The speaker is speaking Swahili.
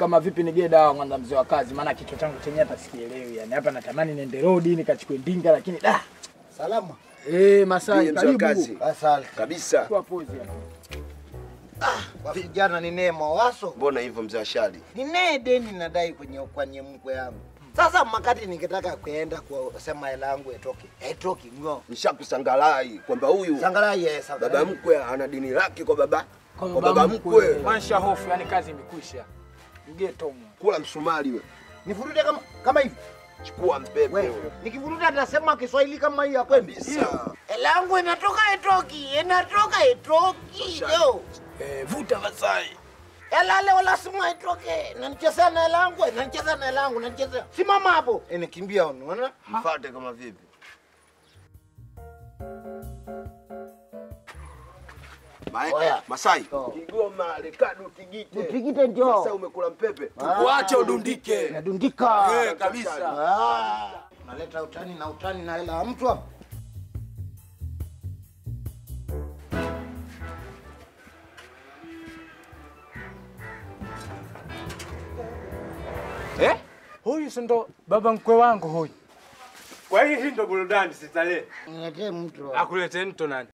Kama vipi nige dawa kwanza mzee wa kazi, maana kichwa changu chenye hata sikielewi yani. Hapa natamani niende road nikachukue ndinga lakini da. Salama. Masai karibu. Asante. Kabisa. Kwa pozi hapa. Ah, vijana ni neema waso. Mbona hivyo mzee Ashadi? Ni nee deni nadai kwenye mkwe yangu. Sasa makati ningetaka kuenda kusema hela yangu etoke. Etoki ngo. Nishakusangalai kwamba huyu sangalai yes, sangalai. Baba mkwe ana dini lake kwa baba. Kwa baba mkwe. Mansha hofu yani kazi imekwisha. Mgeto mu. Kula msumari wewe. Nifurute kama hivi. Chukua mpepe wewe. Nikivuruta nasema Kiswahili kama hii ya kwenu. Hela yangu inatoka etoki, inatoka etoki leo. Vuta Masai. Hela leo lazima itoke. Nanichezea na hela yangu, nanichezea na hela yangu, nanichezea. Simama hapo. Nikimbia unaona? Mfuate kama vipi? Masai. Kigoma Lekado Tigite. Tigite ndio. Masai umekula mpepe. Tukuache udundike. Nadundika. Kabisa. Naleta utani na utani na hela mtu hapa. Huyu si ndo baba mkwe wangu huyu. Kwa hiyo hii ndo burudani sitalee. Niletee mtu. Akuletee mtu nani?